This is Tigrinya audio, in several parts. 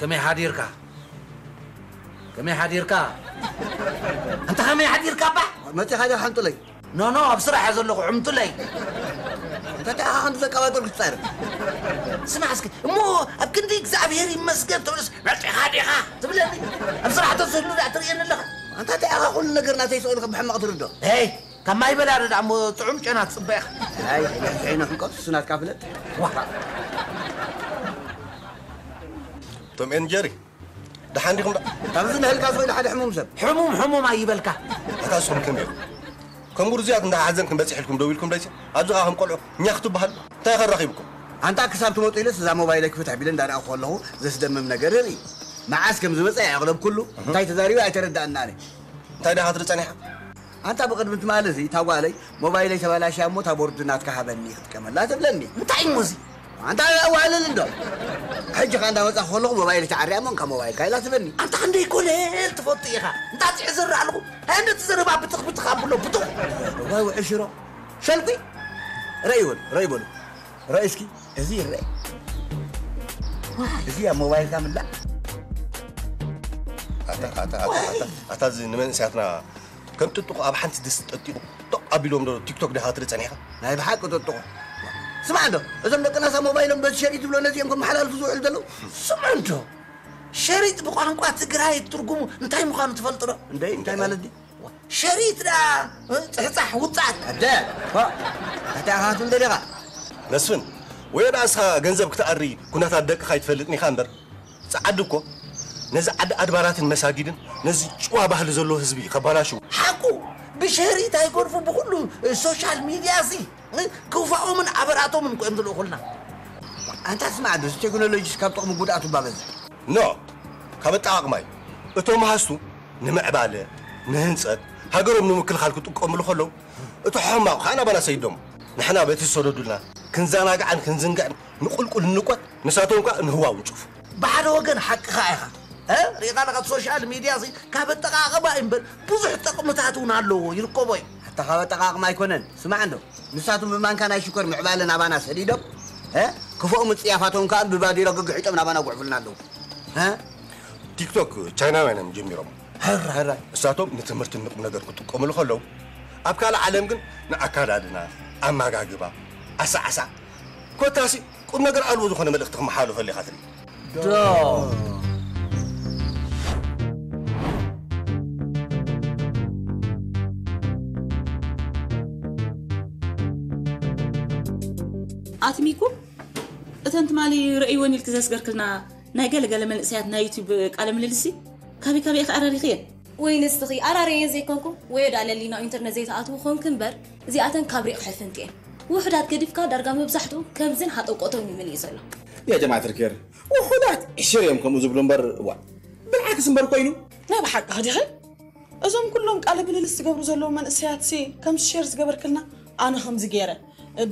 ከመይ ሓዲርካ? ከመይ ሓዲርካ? ኣንታ ከመይ ሓዲርካ እባ? መጺኻ ዲኻ ሓምጡለይ? ኖ፣ ኖ፣ ኣብ ስራሕ እየ ዘለኹ፣ ሕምጡለይ። እንታይ ደኣ ኢኻ ከምዚ ዘቀባጠርኩ ትጻረፍ? ስማዕ እስኪ፣ እሞ ኣብ ክንዲ እግዚኣብሔር ይመስገን ትብልስ መጺኻ ዲኻ ትብለኒ? ኣብ ስራሕ ተዝህሉ ደኣ ትርእየኒ ኣለኻ? ኣንታ እንታይ ኢኻ ኩሉ ነገር ናተይ ስቕ ኢልካ ብሕማቕ ትርድኦ? ሄይ፣ ካብ ማይ በላዶ ደኣ እሞ ጥዑም ጨና ትጽበ ኢኻ። ኣይ፣ ሕነ ሕነ ሕንቆ፣ እሱ ናትካ ፍለጥ። ዋ። ቶም ኤንድ ጀሪ፣ ደሓን ዲኹም ዶ? ካብዚ ንህልካ ስቕ ኢሉ ሓደ ሕሙም ሰብ። ሕሙም፣ ሕሙም ኣይበልካ። ኣታ ንስኹም ከመይ ኢኹም? ከም ውርዙያት እንዳ ሓዘንኩም በጺሕልኩም ደው ኢልኩም ደይሲ? ኣብዚ ኸኣ ከም ቆልዑ እኛ ክትበሃሉ? እንታይ ከራኺብኩም? ኣንታ ክሳብ ትመጡ ኢለስ እዛ ሞባይለይ ክፍትሕ ቢለ እንዳረኣኹ ከለኹ ዘስደምም ነገር ርኢ። መዓስ ከም ዝመጸ ኣየቕለብኩሉ፣ እንታይ ተዛሪበ ኣይተረዳእናን። እንታይ ደኣ ክትብል ጸኒሓ? ኣንታ ብቕድሚ ትማሊ እዚ እታ ጓለይ ሞባይለይ ተበላሽያ እሞ እታ ቦርድ ናትካ ሃበኒ ክጥቀመላ ትብለኒ። እንታይ እሞ እዚ? ኣንታ ኣዋህልል እንዶ። ሕጂ ኸኣ እንዳመጻኹ ከለኹ ሞባይል ተዓርያ እሞ እንካ ሞባይልካ ኢላ ትበኒ። ኣንታ ክንደይ ኮለል ትፈቱ ኢኻ። እንታይ ትሕዝር ኣለኹ? ኣይ እንደ ትዘረባ ብትኽ ብትኽ ኣብሎ ብትኽ። እዋይ ውዕል ሽሮ። ሸልኩ። ረይ በሉ፣ ረይ በሉ። ረይ እስኪ። እዚ ይረአ። እዚ ኣብ ሞባይልካ ምላእ። ኣታ፣ ኣታ፣ ኣታ፣ ኣታ፣ ኣታ እዚ ንመንእሰያትና ከም ጥጥቑ ኣብ ሓንቲ ድስቲ ጠጢቑ ጦቕ ኣቢሎም ዶ ቲክቶክ ዲኻ ትርኢ ጸኒሕካ? ናይ ብሓቂ ጥጥቑ። ስማዕ እንዶ፣ እዞም ደቅናስ ኣብ ሞባይሎም በዚ ሸሪጥ ትብሎ ነዚኦም ከመሓላልፉ ዝውዕሉ ዘለዉ? ስማዕ እንዶ፣ ሸሪጥ ብቋንቋ ትግራይ ትርጉሙ እንታይ ምዃኑ ትፈልጡ ዶ? እንደ እንታይ ማለት ድዩ? ሸሪጥ ደኣ፣ እ፣ ጽሕጻሕ ውጻእ። ኣደ፣ ዋ፣ እንታይ ኢኻ ክትብል ደሊኻ? መስፍን፣ ወይ ደኣ እስኻ ገንዘብ ክትኣሪ ኩነታት ደቅኻ ኣይትፈልጥን ኢኻ እምበር፣ ጸዓዱ እኮ ነዚ ዓዲ ኣድባራትን መሳጊድን ነዚ ጭዋ ባህሊ ዘለዎ ህዝቢ ከባላሽው። ሓቁ፣ ብሸሪጥ ኣይገድፉ ብኹሉ ሶሻል ሚድያ እዚ ክፋኦምን ኣበራቶምን እኮ እዮም ዝልእኹልና። ኣንታ ስማዕ ዶ፣ እዚ ቴክኖሎጂስ ካብ ጥቕሚ ጉድኣቱ እባ በዝሕ። ኖ፣ ካብ ኣጠቓቕማ እዩ። እቶም መሃዝቱ ንምዕባለ፣ ንህንጸት፣ ሃገሮም ንምክልኻል ክጥቀምሉ ከለዉ፣ እቲ ሕማቕ ከኣ ናባና ሰይዶም። ንሕና በቲ ዝሰደዱልና ክንዘናጋዕን ክንዝንግዕን ንቁልቁል ንንቆት፣ ንሳቶም ከኣ ንህዋ ውንጭፉ። ብሓደ ወገን ሓቅኻ ኢኻ። እ? ርኢኻ ኣለኻ፣ እቲ ሶሻል ሚድያ እዚ ካብ ኣጠቓቕማ እዩ እምበር ብዙሕ ጥቕምታት እውን ኣለዎ፣ ይርከቦ እዩ። ኣታ ካብ ኣጠቓቕማ ኣይኮነን። ስማዕ እንዶ፣ ንሳቶም ብማንካ ናይ ሽኮር ምዕባለ ናባና ሰዲዶም፣ እ? ክፉእ ምጽያፋቶም ከኣ ብባዲሮ ግግሒጦም ናባና ጉዕፉልና ኣለዉ። እ? ቲክቶክ ቻይናውያን እዮም ጀሚሮም። ሕራይ፣ ሕራይ። እሳቶም ንትምህርቲ ንቁም ነገር ክጥቀሙሉ ከለዉ፣ ኣብ ካልእ ዓለም ግን ንኣካዳድና፣ ኣመጋግባ፣ ኣሳዕሳዕ፣ ኮታሲ ቁም ነገር ኣልቦ ዝኾነ መልእኽቲ ክመሓላለፈሉ ኢኻ ትርኢ። ዶ። ኣትሚኩም እተን ትማሊ ረእይወን ኢልኪ ዘስገርክልና ናይ ገለገለ መንእሰያት ናይ ዩቲዩብ ቃለ ምልልሲ ካበይ ካበይ ኢኺ ኣራሪኽየን? ወይ ንስኺ ኣራርየን ዘይኮንኩ ወይ ወዳ ለሊና ኢንተርነት ዘይተኣትዉ ኮንክ እምበር እዚኣተን ካብ ሪቕ ሕፍንቲ እየን። ውሑዳት ገዲፍካ ዳርጋ መብዛሕትኡ ከምዝን ሃጠውቆተው ይምልእ ዘሎ። ያ ጀማዓት ርኬር ውሑዳት ዕሽር እዮም ከምኡ ዝብሉ እምበር ዋ ብልዓክስ እምበር ኮይኑ ናይ ብሓቂ ዲኺ? እዞም ኩሎም ቃለ ምልልስ ዝገብሩ ዘለዉ መንእሰያትሲ ከምዚ ሸር ዝገበርክልና ኣነ ከምዚ ገይረ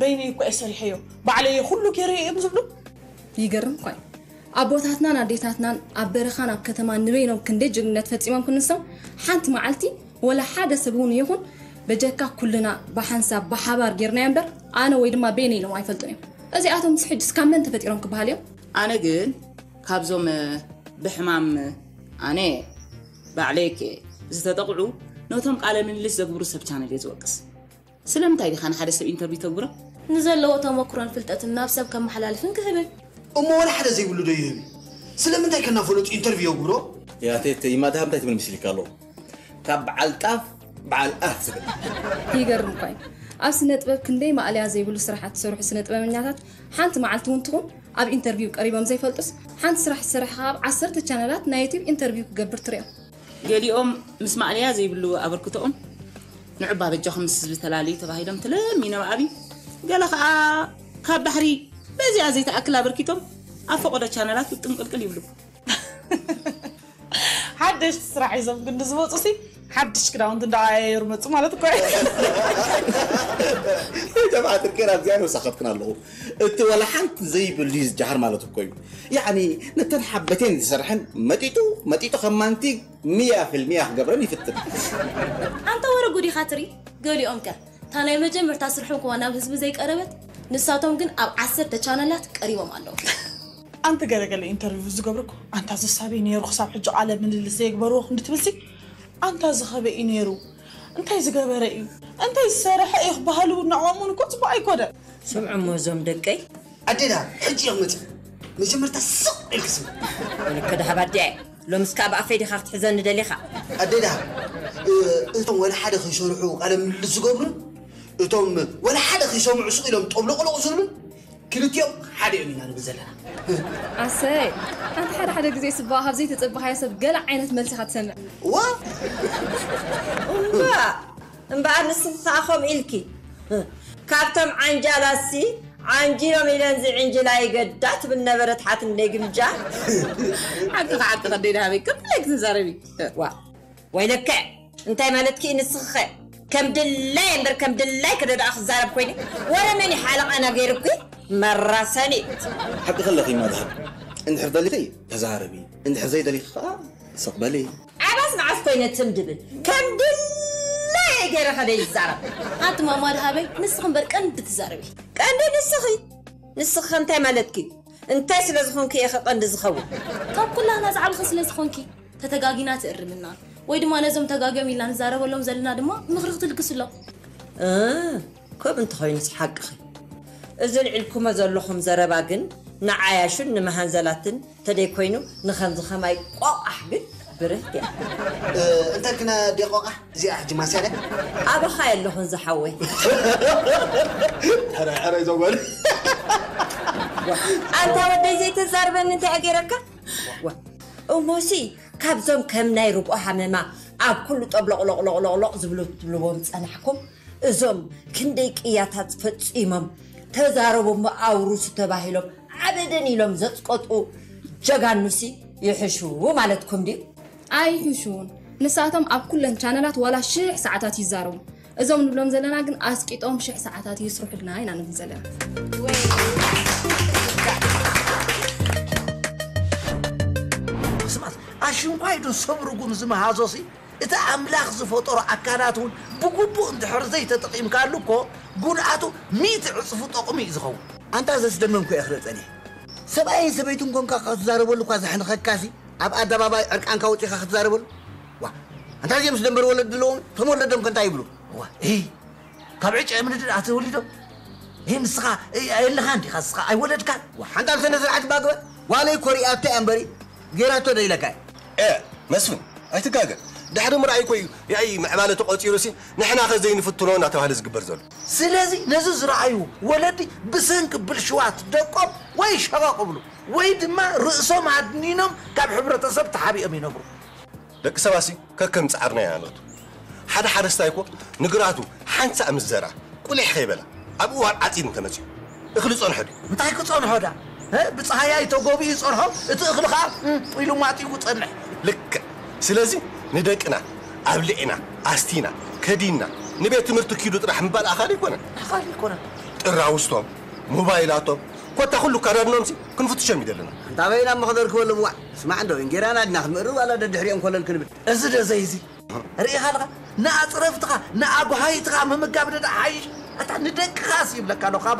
በይነይ እኮ እየ ሰሪሐዮ ባዕለይ እየ ኩሉ ገይረ እዮም ዝብሉ። ይገርም እኳ እዩ። ኣቦታትናን ኣዴታትናን ኣብ በረኻን ኣብ ከተማን ንበይኖም ክንደይ ጅግንነት ፈጺሞም ክንሶም ሓንቲ መዓልቲ ወላ ሓደ ሰብ እውን ይኹን በጀካ ኩልና ብሓንሳብ ብሓባር ጌርናዮ እምበር ኣነ ወይ ድማ በይነይ ኢሎም ኣይፈልጡን እዮም። እዚኣቶም ሕጅስ ካብ መን ተፈጢሮም ክበሃል እዮም? ኣነ ግን ካብዞም ብሕማም ኣነ ባዕለይከ ዝተጠቕዑ ነቶም ቃለ ምልልስ ዘግብሩ ሰብ ቻነል እየ ዝወቅስ። ስለምንታይ ዲኻ ንሓደ ሰብ ኢንተርቪው ተግብሮ? ንዘለዎ ተመክሮን ፍልጠትን ናብ ሰብ ከመሓላልፍን ክህብን። እሞ ወላ ሓደ ዘይብሉ ዶ ይህብ? ስለምንታይ ከናፈለጡ ኢንተርቪው የግብሮ? ያቴት ይማድሃብ እንታይ ትብል ምስልካ ኣለዎ? ካብ በዓል ጣፍ በዓል ኣፍ ዝብል። ይገርም እኳ እዩ። ኣብ ስነ ጥበብ ክንደይ ማእለያ ዘይብሉ ስራሓት ዝሰርሑ ስነ ጥበበኛታት ሓንቲ መዓልቲ እውን ትኹን ኣብ ኢንተርቪው ቀሪቦም ዘይፈልጡስ ሓንቲ ስራሕ ዝሰርሕ ካብ ዓሰርተ ቻነላት ናይ ዩቲብ ኢንተርቪው ክገብር ትሪኦ። ገሊኦም ምስ ማእለያ ዘይብሉ ኣበርክቶኦም ንዑባ በጃኹም ምስ ህዝቢ ተላለዩ ተባሂሎም ተለሚኖም ኣብይ ገለ ኸኣ ካብ ባሕሪ በዚኣ ዘይተኣክል ኣበርኪቶም ኣብ ፈቐዶ ቻነላት ውጥንቅልቅል ይብሉ። ሓደሽቲ ስራሕ ሒዞም ክንዲ ዝመፁ ሲ ሓድሽ ክዳውንቲ እንዳቀያየሩ መፁ ማለት እኮ እዩ። ጀማዓ ትርኬራ እግዚኣብሔር ወሳኸትክን ኣለኹ። እቲ ወላ ሓንቲ ዘይብል ድዩ ዝጀሃር ማለት እኮ እዩ። ያዕኒ ነተን ሓበቴን ዝሰርሐን መጢጡ መጢጡ ከማንቲ ሚያ ፊልሚያ ክገብረን ይፍትን። ኣንታ ወረ ጉድ ኢኻ ትርኢ። ገሊኦም ከ እታ ናይ መጀመርታ ስርሖም ከዋ ናብ ህዝቢ ዘይቀረበት ንሳቶም ግን ኣብ ዓሰርተ ቻነላት ቀሪቦም ኣለዉ። ኣንቲ ገለገለ ኢንተርቪው ዝገብርኩ ኣንታ ዘሳቢ ነይሩ ክሳብ ሕጂ ቃለ ምልልስ ዘይግበርዎ ክንዲ ትብልሲ ኣንታ ዝኸበ እዩ ነይሩ እንታይ ዝገበረ እዩ እንታይ ዝሰረሐ እዩ ክበሃሉ ንዕኦም እውን እኮ ፅቡቅ ኣይኮነ። ስምዑ እሞ እዞም ደቀይ። ኣዴዳ ሕጂ እዮም መፅእ መጀመርታ ስቕ ኢልክ ስም። ወለከ ደሃብ ኣዲያ። ሎምስ ካብ ኣፈይ ዲኻ ክትሕዘኒ ደሊኻ? ኣዴዳ እቶም ወላ ሓደ ከይሰርሑ ቃለ ምልልስ ዝገብሩን እቶም ወላ ሓደ ከይሰምዑ ስቕ ኢሎም ጠብሎቕሎቕ ዝብሉን ክልቲኦም ሓደ እዮም ኢና ንብል ዘለና። ኣሰይ። ኣንተ ሓደ ሓደ ግዜ ስባ ካብ ዘይተጸበኻዮ ሰብ ገለ ዓይነት መልሲ ኢኻ ትሰምዕ። ዋ እምባእ እምበኣር ንስኺ ከኣ ከምኡ ኢልኪ ካብቶም ዓንጃላሲ ዓንጂሎም ኢለን ዝዕንጅላ ይገዳ ትብል ነበረት ሓትነይ ግምጃ። ሓቅኺ ሓቅኺ ኣደይ ደሃበይ ከም ፈለይ ክትዛረቢ። ዋ ወይለከ እንታይ ማለትኪ ንስኺኸ ከም ድላይ እምበር ከም ድላይ ክደዳኣ ክዛረብ ኮይነ ወረ መን ሓለቓና ገይርኩ መራሰኒት። ሓቂ ከለኺ ማድሃብ እንድሕር ደሊኺ ተዛረቢ እንድሕር ዘይደሊኺ ከዓ ስቕ በሊ። ዓባስ መዓስ ኮይነ ትም ድብል ከም ድላየ ገይረ ከደ ይዛረብ። ኣቲ ማማ ድሃበይ ንስኺ እምበር ቀንዲ ትዛረቢ። ቀንዲ ንስኺ ንስኺ ከ እንታይ ማለትኪ እዩ? እንታይ ስለ ዝኾንኪ እየ ከ ቀንዲ ዝኸውን? ካብ ኩላህና ዝዓብኺ ስለ ዝኾንኪ ተተጋጊና ትእርምና ወይ ድማ ነዞም ተጋግዮም ኢልና ንዛረበሎም ዘለና ድማ ምኽሪ ክትልግስሎም። እ ከምኡ እንተኾይኑስ ሓቅኺ። እዚ ኣልዒልኩሞ ዘለኹም ዘረባ ግን ንዓያሹን ንመሃንዘላትን ተደይኮይኑ ንኸምዚ ኸማይ ቆቓሕ ግን ብርህ ድያ። እንተልክና ድያ ቆቓሕ እዚኣ ሕጂ ማስያ ድያ? ኣባኻ የለኹን ዝሓወይ። ሕራይ ሕራይ ዘጓል። ኣንታ ወደይ ዘይተዛርበኒ እንታይ ኣገይረካ? እሞሲ ካብዞም ከም ናይ ርብኦ ሃመማ ኣብ ኩሉ ጠብሎቕሎቕሎቕሎቕ ዝብሉ ትብልዎም ዝጸናሕኩም እዞም ክንደይ ቅያታት ፈጺሞም ተዛረቡ እሞ ኣውርሱ ተባሂሎም ዓበደን ኢሎም ዘጽቀጡ ጀጋኑሲ ይሕሹ ማለትኩም ድዩ? ኣይሕሹን። ንሳቶም ኣብ ኩለን ቻነላት ዋላ ሽሕ ሰዓታት ይዛረቡ። እዞም ንብሎም ዘለና ግን ኣስቂጦም ሽሕ ሰዓታት ይስርሑልና ኢና ንብል ዘለና። ኣሽንኳይ ዶ ሰብ ርጉም ዝመሃዞሲ እቲ ኣምላኽ ዝፈጠሮ ኣካላት እውን ብግቡእ እንድሕር ዘይተጠቒምካሉ እኮ ጉድኣቱ ሚእቲ ዕፅፉ ጠቕሙ እዩ ዝኸውን። ኣንታ ዘስደምም ኮ እየ ክርኢ ጸኒሐ። ሰብኣይን ሰበይትን ኮንካ ክትዛረበሉ እኳ ዘሕንኸካሲ ኣብ ኣደባባይ ዕርቃንካ ወፂኻ ክትዛረበሉ? ዋ ኣንታ እዚኦም ዝደንበሩ ወለዲ ኣለዎም እቶም ወለዶም ከ እንታይ ይብሉ? ዋ እይ ካብ ዕጨ እምኒ ድኣ ተወሊዶም? እይ ንስኻ የለኻን ዲኻ ንስኻ ኣይወለድካን? ዋ ሓንታ ስነ ስርዓት እባ ግበር ዋለይ ኮሪኣቶ እያ እምበሪ ገይራቶ ዶ ኢለካ እየ። ኤእ መስፍን ኣይትጋገ ድሕሪ ምርኣይ እኮ እዩ ያኢ ምዕባለ ተቖጺሩሲ ንሕናኸ ዘይንፍትኖ እናተባህለ ዝግበር ዘሎ። ስለዚ ነዚ ዝረኣዩ ወለዲ ብሰንኪ ብልሽዋት ደቆም ወይ ሸቐቕ እብሉ ወይ ድማ ርእሶም ኣድኒኖም ካብ ሕብረተሰብ ተሓቢኦም ይነብሩ። ደቂ ሰባሲ ከከም ጻዕርና ኢና ንእቱ። ሓደ ሓረስታይ እኮ ንግራቱ ሓንሳእ ምስ ዘርኣ ቁሊሕ ከይበላ ኣብ እዋን ዓጺድ እንተመጺኡ እኽሊ ጸንሖ ድዩ? እንታይ ክጸንሖ ደኣ? ብጻህያይ ተጎቢኡ ይጸንሖ፣ እቲ እኽሊ ኸኣ ኢሉ ማጢጉ ጸንሕ። ልክዕ። ስለዚ ንደቅና ኣብሊዕና፣ ኣስቲና፣ ከዲንና፣ ንቤት ትምህርቲ ኪዱ ጥራሕ ምባል ኣኻሊ ኣይኮነን። ኣኻሊ ኣይኮነን። ጥራውስቶም፣ ሞባይላቶም፣ ኮታ ኩሉ ኣከዳድንኦምሲ ክንፍትሾም ይደልና። ኣንታ በይና እሞ ክደርክበሎም ዋእ። ስማዕ እንዶ እንጌራና ድና ክንምእርር ዋላ ደድሕሪኦም ኮለል ክንብል። እዚ ዶ ዘይዚ ርኢኻ ኣለኻ ንኣፅረፍትኻ ንኣጓሃይትኻ ምምጋብ ደኣ ሓይሽ ኣታ ንደቅኻስ ይብለካ ኣሎ ካብ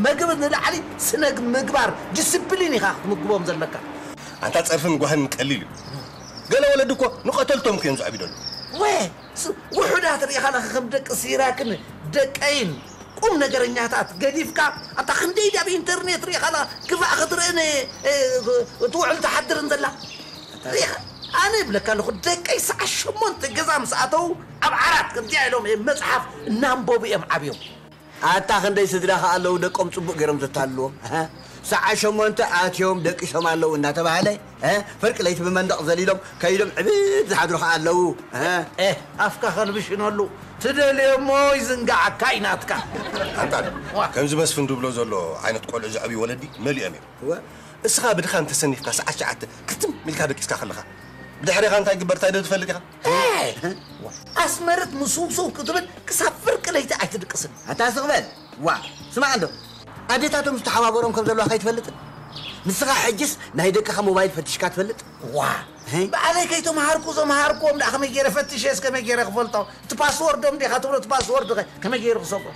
መግቢ ንላዕሊ ስነ ምግባር ዲስፕሊን ኢኻ ክትምግቦም ዘለካ ኣንታ ፀርፍን ጓህን ቀሊል እዩ ገለ ወለዲ እኮ ንቀተልቶም እኮ እዮም ዝዕብደሉ ወ ውሑዳት ርኢኻ ኣለኻ ከም ደቂ ሲራክን ደቀይን ቁም ነገረኛታት ገዲፍካ ኣታ ክንደይ ድያ ኣብ ኢንተርኔት ርኢኻ ኣለኻ ክፋእ ክትርኢ ትውዕል ትሓድርን ዘላ ሪኢኻ ኣነ ይብለካ ኣለኹ ደቀይ ሰዓት ሸሞንተ ገዛ ምስ ኣተው ኣብ ዓራት ከምዚኣ ኢሎም እዮም መፅሓፍ እናንበቡ እዮም ዓብዮም ኣታ ክንደይ ስድራ ከ ኣለዉ ደቆም ፅቡቅ ገይሮም ዘታልልዎም ሰዓት ሸሞንተ ኣትዮም ደቂሶም ኣለዉ እናተባህለ ፍርቂ ለይቲ ብመንደቕ ዘሊሎም ከይዶም ዕብድ ዝሓድሩ ከ ኣለዉ ኣፍካ ከልብሽነሉ ትደልዮ እሞ ይዝንጋዓካ እዩ ናትካ ኣንታ ከምዚ መስፍን ድብሎ ዘሎ ዓይነት ቆልዑ ዘዕብዩ ወለዲ መሊኦም እዮም እስኻ ብድኻም ተሰኒፍካ ሰዓት ትሽዓተ ክትም ኢልካ ደቂስካ ከለኻ ብድሕሬኻ እንታይ ግበር እንታይ ዶ ትፈልጥ ኢኻ? ኣስመርት ምስውስው ክትብል ክሳብ ፍርቂ ለይቲ ኣይትድቅስን። ኣታ ስቕ በል። ዋእ ስማዕ እንዶ ኣዴታቶም ዝተሓባበሮም ከም ዘለዋ ከይትፈልጥን? ንስኻ ሕጅስ ናይ ደቅኻ ሞባይል ፈቲሽካ ትፈልጥ? ዋእ ባዕለይ ከይተምሃርኩ ዘምሃርክዎም ደኣ ከመይ ገይረ ፈቲሸስ ከመይ ገይረ ክፈልጦ? እቲ ፓስወርዶም ዲኻ ትብሎ እቲ ፓስወርድ ኸ ከመይ ገይሩ ክሰብሮ?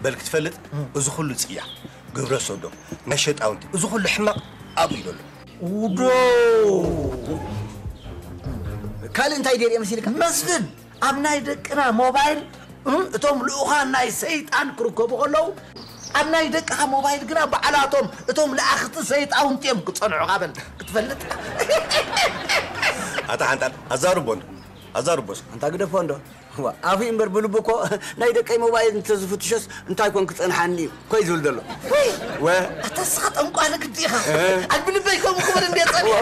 በል ክትፈልጥ እዚ ኹሉ ጽያ ግብረ ሶዶም ናይ ሸጣውንቲ እዚ ኩሉ ሕማቕ ኣብኡ ኢሉ ኣሎ። ውዶ ካልእ እንታይ ደልየ መሲልካ መስፍን? ኣብ ናይ ደቅና ሞባይል እም፣ እቶም ልኡኻን ናይ ሰይጣን ክርከቡ ከለዉ ኣብ ናይ ደቅኻ ሞባይል ግና ባዕላቶም እቶም ለኣኽቲ ሰይጣውንቲ እዮም ክጸንዑኻ በል ክትፈልጥ። ኣታ ሓንጣል ኣዛርቦ እንዶ ኣዛርቦስ ኣንታ ግደፎ እንዶ ዋ፣ ኣፉ እምበር ብልቡ እኮ ናይ ደቀይ ሞባይል እንተዝፍትሾስ እንታይ ኮን ክጸንሓኒ እዩ ኮይ ዝብል ዘሎ። ወይ ኣታ ስኻ ጠንቋሊ ግዲ ኢኻ። ኣልቢ ልበይ ከምኡ ክብል እንደ ጸኒሐ።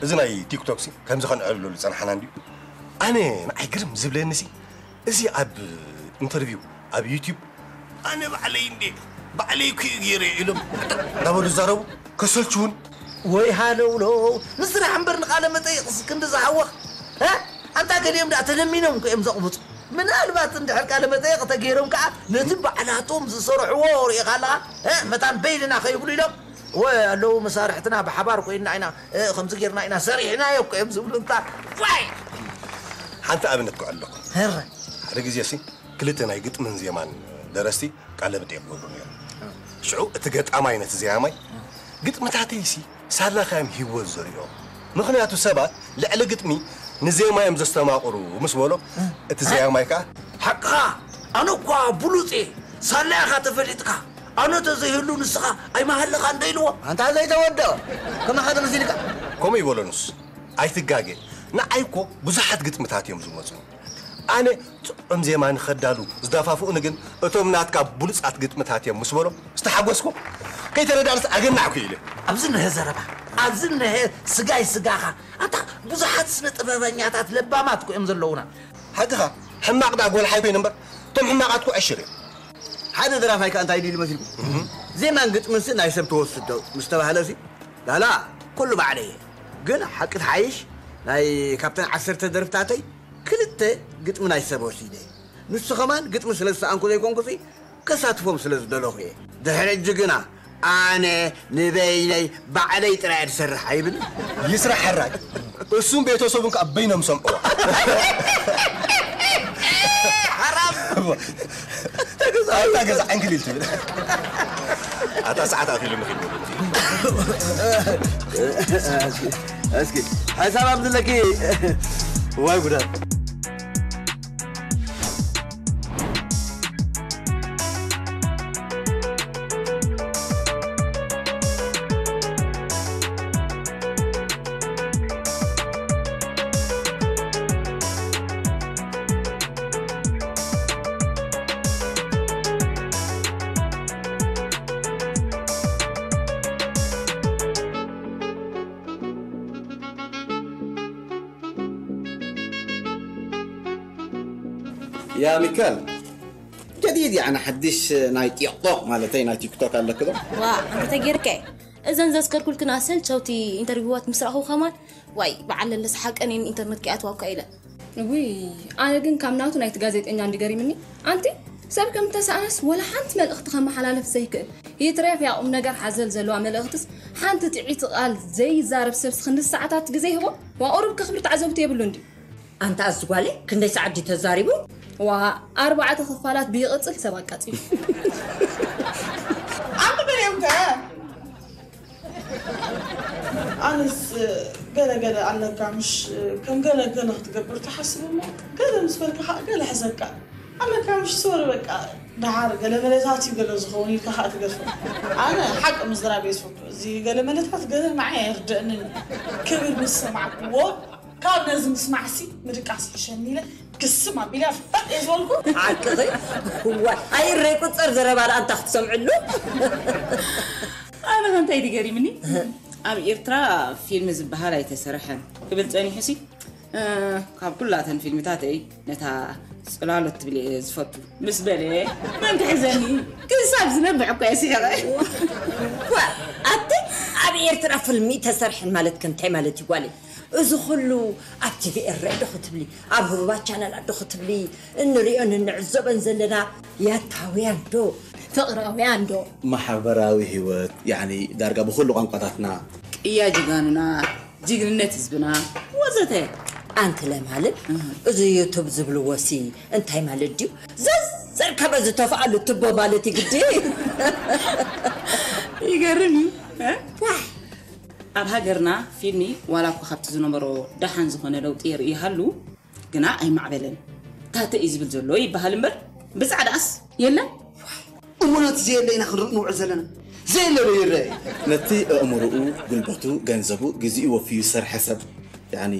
እዚ ናይ ቲክቶክ ሲ ከምዚ ከንዕልሉ ዝጸናሕና እንድዩ። ኣነ ንዓይ ግርም ዝብለኒ ሲ እዚ ኣብ ኢንተርቪው ኣብ ዩቲዩብ ኣነ ባዕለይ እንዴ ባዕለይ ኩዩ ገይረ ኢሎም እንዳበሉ ዝዛረቡ ከሰልችውን። ወይ ሃለውለው ንስራሕ እምበር ንቃለ መጠይቕ እስክንዲ ዝሃወኽ። እ? ኣንታ ገሊኦም ደኣ ተለሚኖም እኮ እዮም ዘቕብፁ። ምናልባት እንድሕር ቃለ መጠይቕ ተገይሮም ከዓ ነቲ ባዕላቶም ዝሰርሕዎ ርኢኻ ኣለኻ። እ? መታን በይንና ከይብሉ ኢሎም ወይ ኣለዉ መሳርሕትና ብሓባር ኮይንና ኢና እ፣ ከምዚ ጌርና ኢና ሰሪሕናዮ እኮ እዮም ዝብሉ እንታ ዋይ ሓንቲ ኣብነት ክዕለኩም። ኧረ ሓደ ግዜ ሲ ክልተ ናይ ግጥምን ዜማን ደረስቲ ቃለ መጠይቕ ክገብሩ ነይሮም። ሽዑ እቲ ገጣማይ ነቲ ዜማማይ ግጥምታተይ ሲ ሳላኻዮም ሂወት ዘርእዮም። ምኽንያቱ ሰባት ልዕሊ ግጥሚ ንዜማ እዮም ዘስተማቕሩ ምስ በሎ እቲ ዜማማይ ከዓ ሓቅኻ ኣነ እኳ ብሉፅ እየ ሳላ ኢኻ ተፈሊጥካ ኣነ ተዘይህሉ ንስኻ ኣይመሃለኻን ዶ ኢልዎ ኣንታ ዘይተወድኦ ከማኻ ዶ መሲልካ ከምኡ ይበሎ ንሱ። ኣይትጋገ። ንዓይ እኮ ብዙሓት ግጥምታት እዮም ዝመፁ። ኣነ ጥዑም ዜማ ንኸዳሉ ዝደፋፍኡኒ ግን እቶም ናትካ ብሉፃት ግጥምታት እዮም ምስ በሎ ዝተሓጎስኩ። ከይተረዳእንስ ኣገናዕኩ ኢለ። ኣብዚ እነሀ ዘረባ ኣብዚ እነሀ ስጋይ ስጋኻ ኣታ ብዙሓት ስነ ጥበበኛታት ለባማት እኮ እዮም ዘለዉና ሓቅኻ ሕማቕ ደኣ ጎልሓይ ኮይኑ እምበር እቶም ሕማቓት እኮ ዕሽር እዮም። ሓደ ደራፋይ ከኣ እንታይ ኢሉ ኢሉ መሲልኩም? ዜማን ግጥምንሲ ናይ ሰብ ትወስድ ዶ ምስ ተባህለሲ ላላ ኩሉ ባዕለይ እየ። ግን ሓቂ ትሓይሽ ናይ ካብተን ዓሰርተ ደርፍታተይ ክልተ ግጥሚ ናይ ሰብ ወሲደ። ንሱ ኸማን ግጥሚ ስለ ዝሰኣንኩ ዘይኮንኩሲ ከሳትፎም ስለ ዝደለኹ እየ። ድሕሪ ሕጂ ግና ኣነ ንበይነይ ባዕለይ ጥራይ እየ ዝሰርሕ ኣይብል። ይስራሕ ሕራይ። እሱን ቤተሰቡን ከዓ በይኖም ሰምዕዋ። ሓራም። ኣታ ገዛ ዓንክሊል ትብል ኣታ ሰዓት ኣኺሉ ንኺድ እስኪ ሓሳብ ኣብ ዝለኪ ዋይ ጉዳት يا ميكال جديد يعني حدش ناي تيك توك مالتي ناي تيك توك قال لك كده ዋ እንተ ተጌርካ እዘን ዘስከርኩልክን ኣሰልቸውቲ ኢንተርቪዋት ምስ ረኣኹ ከማን ዋይ በዓል ለለስ ሓቀን እየን ኢንተርነት ከይኣትዋ እኳ ኢለ ውይ ኣነ ግን ካብ ናቱ ናይቲ ጋዜጠኛ እንዲ ገሪምኒ ኣንቲ ሰብ ከም ተሰኣነስ ወላ ሓንቲ መልእኽቲ ከመሓላልፍ ዘይክእል ይትረፍ ያ ቁም ነገር ሓዘል ዘለዋ መልእኽትስ ሓንቲ ጥዒቲ ቃል ዘይዛረብ ሰብስ ክንዲ ሰዓታት ግዜ ይህቦ ዋ ቁሩብ ከኽብር ተዓዘብቲ የብሉ እንዲ ኣንታ ኣዚ ጓለይ ክንደይ ሰዓት ድዩ ተዛሪቡ? ዋ ኣርባዕተ ክፋላት ብይቕጽል ሰብ ኣቃጺሉ። ኣንብበልዮም ከ ኣነስ ገለ ገለ ኣለካ ምሽ ከም ገለ ገለ ክትገብር ትሓስብ እሞ ገለ ምስ በልካ ከዓ ገለ ሕዘካ ኣለካ ምሽ ሶሪ በቃ ደሓር ገለ መለታት እዩ ገለ ዝኸውን ኢልካ ከዓ ትገድፎ ኣነ ሓቂ ምዝራብ እየ ዝፈቱ እዚ ገለ መለታት ገለ ንዓይ ኣይርድእንን ክብል ምስ ሰማዕክዎ ካብ ነዚ ምስማዕሲ ምድቃስ ይሕሸኒ ኢለ ግስም ኣቢለ ፈጥ እየ ዝበልኩ። ሓቅኺ እዋይ ኣይረይ ቁፀር ዘረባ ደኣ እንታ ክትሰምዕሉ ኣነ ከ እንታይ ድዩ ገሪምኒ ኣብ ኤርትራ ፊልም ዝበሃል ኣይተሰርሐን ክብል ፀኒሑ ሲ እ፣ ካብ ኩላተን ፊልምታተይ ነታ ፅላሎት ትብል እየ ዝፈቱ ምስ በለ መን ክሕዘኒ ክሳብ ዝነብዕ እኳ እየ ስሒቐ ዋ ኣቲ ኣብ ኤርትራ ፍልሚ ተሰርሐን ማለት ከ እንታይ ማለት እዩ ጓለይ እዚ ኩሉ ኣብ ቲቪ ኤረ ዶ ክትብሊ ኣብ ህቡባት ቻነላት ዶ ክትብሊ እንሪኦን እንዕዘቦን ዘለና ያታውያን ዶ ፍቕራውያን ዶ ማሕበራዊ ህይወት ያኒ ዳርጋ ብኩሉ ቋንቋታትና ቅያ ጅጋኑና ጅግንነት ህዝብና ወዘተ ኣንቲ ለማልን እዚ ዩቱብ ዝብልዎ ሲ እንታይ ማለት ድዩ ዘዝ ዘርከበ ዝተፍኣሉ ትቦ ማለት እዩ ግዲ። ይገርም እዩ እ? ዋይ! ኣብ ሃገርና ፊልሚ ዋላ እኳ ካብቲ ዝነበሮ ደሓን ዝኾነ ለውጢ የርኢ ይሃሉ ግና ኣይማዕበለን። ታተ እዩ ዝብል ዘሎ ይበሃል እምበር ብጻዕዳኣስ የለን። እሞ ነቲ ዘየለ ኢና ክንርኢ ንውዕል ዘለና። ዘየለ ዶ ይረአ እዩ? ነቲ ኣእምርኡ፣ ጉልበቱ፣ ገንዘቡ፣ ግዚኡ ወፍዩ ዝሰርሐ ሰብ ያኒ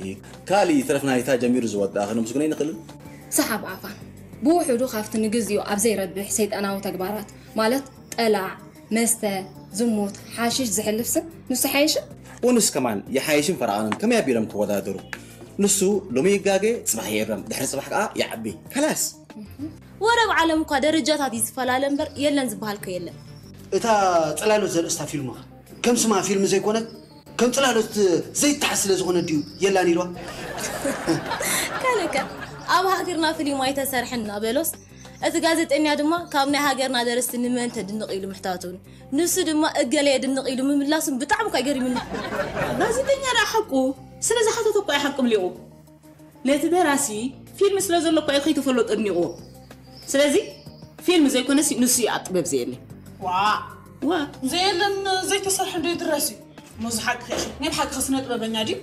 ካልእ ይትረፍ ናይታ ጀሚሩ ዝወድኣ ከነመስግኖ ኣይንኽእልን። ሰሓብ ኣፋ ብውሑዱ ካብቲ ንግዚኡ ኣብ ዘይረብሕ ሰይጣናዊ ተግባራት ማለት ጠላዕ፣ መስተ፣ ዝሙት፣ ሓሽሽ ዝሕልፍ ስም ንሱ ይሓይሽ? ወንስ ከማን ይሓይሽን ፈርቓንን ከመይ ኣቢሎም ክወዳደሩ? ንሱ ሎሚ ይጋገ፣ ጽባሕ ይእረም፣ ድሕሪ ጽባሕ ከኣ ይዓቢ። ከላስ! ወረ ኣብ ዓለም እኳ ደረጃታት እዩ ዝፈላለ እምበር የለን ዝበሃል እኮ የለን። እታ ጽላሎት ዘርእስታ ፊልምኸ ከም ስማ ፊልም ዘይኮነት ከም ጽላሎት ዘይተሓዝ ስለ ዝኾነት ድዩ የላን ኢልዋ? ካልእከ ኣብ ሃገርና ፍሊም ኣይተሰርሐን እናበሎስ እቲ ጋዜጠኛ ድማ ካብ ናይ ሃገርና ደረስቲ ንመን ተድንቕ ኢሉ ምሕታቱን ንሱ ድማ እገለ የድንቕ ኢሉ ምምላሱን ብጣዕሚ እኳ እዩ ገሪሙኒ። ጋዜጠኛ ደኣ ሓቁ ስለ ዝሓተተ እኳ እዩ ሓቂ ምሊቑ። ነቲ ደራሲ ፊልም ስለ ዘሎ እኳ እዩ ከይተፈለጦ ኣድኒቕዎ። ስለዚ ፊልም ዘይኮነሲ ንሱ እዩ ኣብ ጥበብ ዘየለ። ዋእ ዋእ ዘየለን ዘይተሰርሐን ዶ ይድረስ እዩ? እሞ እዚ ሓቅኺ ኢኺ። ናይ ብሓቂ ከ ስነ ጥበበኛ ድዩ?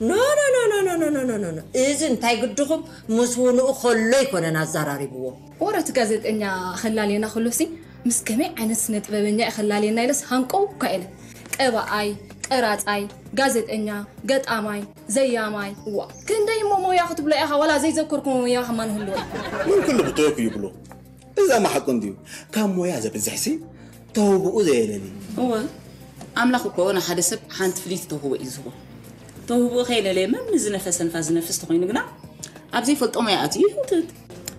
ኖ ኖ ኖ ኖ ኖ ኖ ኖ ኖ ኖ እዚ እንታይ ግድኹም ምስ ውንኡ ከሎ ኣይኮነን ኣዘራሪብዎ። ወረ እቲ ጋዜጠኛ ከላልየና ከሎሲ ምስ ከመይ ዓይነት ስነ ጥበበኛ እዩ ከላልየና ኢለስ ሃንቀው እኳ ኢለ። ቀባኣይ፣ ቀራፃይ፣ ጋዜጠኛ፣ ገጣማይ፣ ዘያማይ እዋ ክንደይ እሞ ሞያ ክትብሎ ኢኻ ዋላ ዘይዘከርኩሞ ሞያ ከማን ህልወ እዩ። መን ኩሉ ብተወኩ ይብሎ። እዛ ማሓቁ እንድዩ ካብ ሞያ ዘብዝሕሲ ተውብኡ ዘየለኒ። እወ ኣምላኽ እኮ ንሓደ ሰብ ሓንቲ ፍልይቲ ተውህቦ እዩ ዝህቦ። ተውህቦ ከየለለየ መም ንዝነፈሰ ንፋስ ዝነፍስ ተኾይኑ ግና ኣብ ዘይፈልጦ ሞያ ኣትዩ ይህውትት።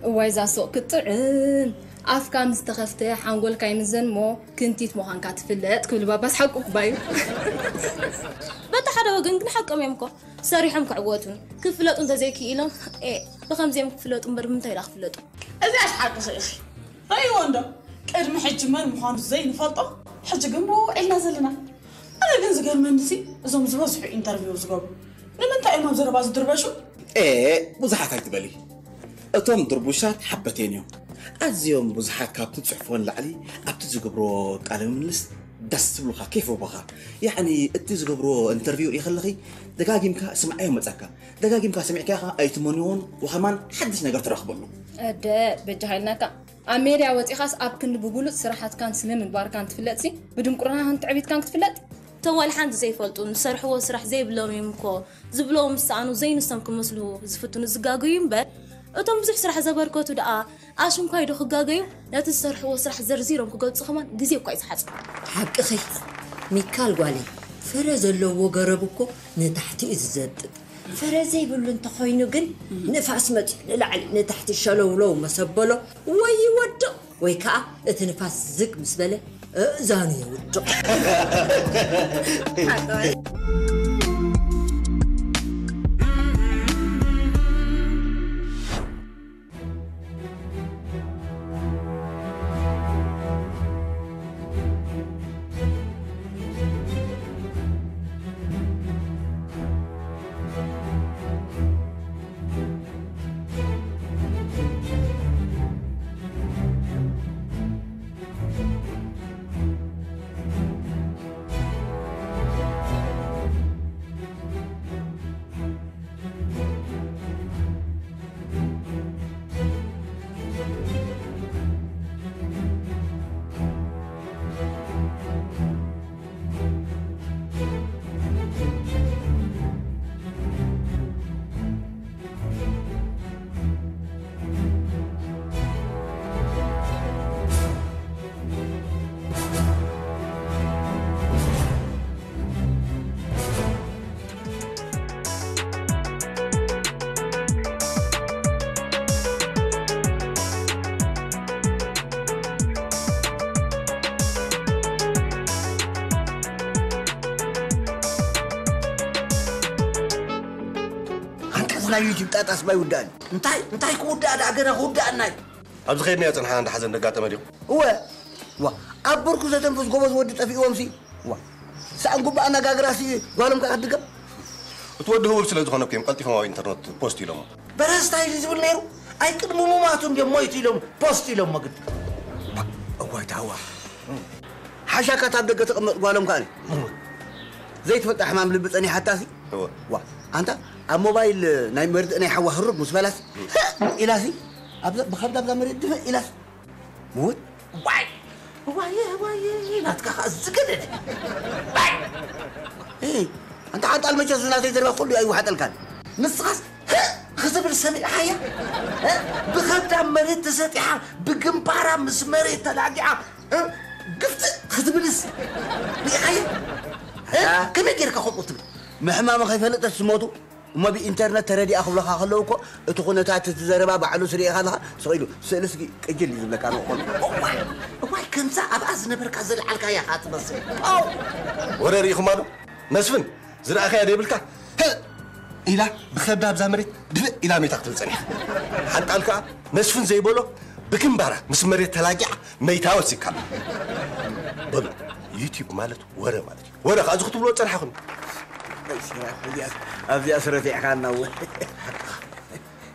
እዋይ እዛ ሱቕ ክትጥዕም ኣፍካ ምስ ተኸፍተ ሓንጎልካ ይምዘን እሞ ክንቲት ምዃንካ ትፍለጥ ክብል ባባስ ሓቁ እባ እዩ። በቲ ሓደ ወገን ግን ሓቆም እዮም እኮ ሰሪሖም ክዕወቱን ክፍለጡ እንተዘይክኢሎም ኤእ ብኸምዚኦም ክፍለጡ እምበር ብምንታይ ደኣ ክፍለጡ። እዚኣስ ሓቅኺ ኢኺ። ረእይዎ እንዶ ቅድሚ ሕጂ መን ምዃኑ ዘይንፈልጦ ሕጂ ግን ብኡ ውዒልና ዘለና። ኣነ ግን ዝገርመኒሲ እዞም ዝበዝሑ ኢንተርቪው ዝገብሩ ንምንታይ እዮም ኣብ ዘረባ ዝድርበሹ? ኤእ ብዙሓት ኣይትበሊ። እቶም ድርቡሻት ሓበቴን እዮም። ኣዝዮም ብዙሓት ካብቲ ትጽሕፎ ንላዕሊ ኣብቲ ዝገብርዎ ቃለ ምልልስ ደስ ዝብሉኻ ኬፍ ይህቡኻ። ያዕኒ እቲ ዝገብርዎ ኢንተርቪው ሪኢ ከለኺ ደጋጊምካ ስምዓዮ መጻካ። ደጋጊምካ ሰሚዕካዮ ከኣ ኣይትመንዎን ወኸማን ሓድሽ ነገር ትረኽበሉ። እደ በጃኻ ኢልናካ ኣብ ሜድያ ወጺኻስ ኣብ ክንዲ ብብሉጽ ስራሓትካን ስነ ምግባርካን ትፍለጥሲ ብድንቁርናኻን ትዕቢትካን ክትፍለጥ። እቶም ዋላ ሓንቲ ዘይፈልጡ ንዝሰርሕዎ ስራሕ ዘይብሎም እዮም እኮ ዝብልዎ ምስ ሰኣኑ ዘይንሶም ክመስሉ ዝፍትኑ ዝጋገዩ እምበር እቶም ብዙሕ ስራሕ ዘበርከቱ ደኣ ኣሽንኳይ ዶ ክጋገዩ ነቲ ዝሰርሕዎ ስራሕ ዘርዚሮም ክገልጹ ከማን ግዜ እኳ እዩ ዝሓጽር። ሓቅኺ ሚካል ጓለይ፣ ፍረ ዘለዎ ገረብ እኮ ንታሕቲ እዩ ዝዘብጥ። ፍረ ዘይብሉ እንተኾይኑ ግን ንፋስ መፂኡ ንላዕሊ ንታሕቲ ሸለውለው መሰበሎ ወይ ይወድቕ ወይ ከዓ እቲ ንፋስ ዝግ ምስ በለ እእዛኑ የውድቕ። ኣንቀጽ ናይ ዩቲብ ጣጣስ ባይውዳእን እንታይ እንታይ ክውዳእ ደኣ ገና ክውዳእና እዩ። ኣብዚ ከይድናዮ ጽንሓና እንዳ ሓዘን ደጋጠመ ድዩ? እወ ዋ ኣብ ብርኩ ዘተንፍስ ጎበዝ ወዲ ጠፊእዎም ሲ ዋ ሰኣን ጉባእ ኣነጋግራ ሲ ጓሎም ከኣ ክትድገም። እቲ ወዲ ህቡብ ስለ ዝኾነ እኮ እዮም ቀልጢፎም ኣብ ኢንተርነት ፖስት ኢሎሞ። በረስታይ ድዩ ዝብል ነይሩ? ኣይ ቅድሚ ምማቱ እንድዮም ሞይቱ ኢሎም ፖስት ኢሎሞ ግዲ። እዋይ ታዋ። ሓሻካ ኣብ ደገ ተቐመጥ ጓሎም ካሊ ዘይትፈልጣ ሕማም ልቢ ጸኒሓታሲ። እወ። ዋ ኣንታ ኣብ ሞባይል ናይ መርድእ ናይ ሓዋ ህሩብ ምስ በላሲ ኢላሲ ኣብዛ ብኸብዳ ኣብዛ መሬት ድፍእ ኢላሲ ምውት። ዋይ ዋየ ዋየ ናትካ ኸዓ ዝገደደ። ዋይ። ኣንታ ሓንጣል መቸስ ናተይ ዘረባ ኩሉ ኣይወሓጠልካን። ንስኻስ ክትብል ሰሚዕኻያ። ብኸብዳ መሬት ተሰጢሓ ብግንባራ ምስ መሬት ተላጊዓ ግፍጥእ ክትብልስ ርኢኻያ። ከመይ ጌርካ ከምኡ ትብል? ምሕማሙ ከይፈልጠ ዝሞቱ እሞ ብኢንተርነት ተረዲኣ ክብለኻ ከለዉ እኮ እቲ ኩነታት እቲ ዘረባ ባዕሉ ስርኢኻ ኣለኻ ስቕ ኢሉ ስእሊ ስጊ ቅጅል እዩ ዝብለካ ንኾኑ። እዋይ እዋይ ከምዛ ኣብኣ ዝነበርካ ዘለዓልካያ ኻ ትመስል። ፓው። ወረ ርኢኹማ ዶ መስፍን ዝረኣኻያ ደይብልካ? ኢላ ብኸብዳ ኣብዛ መሬት ድፍእ ኢላ መይታ ክትብል ጸኒሓ። ሓንጣል ከኣ መስፍን ዘይበሎ ብግንባራ ምስ መሬት ተላጊዓ መይታ ወሲካ። በሉ ዩቲዩብ ማለት ወረ ማለት እዩ። ወረ ከኣ እዚ ክትብሎ ጸንሓኹም። ኣብዚኣ ስረፊዕካ እናወ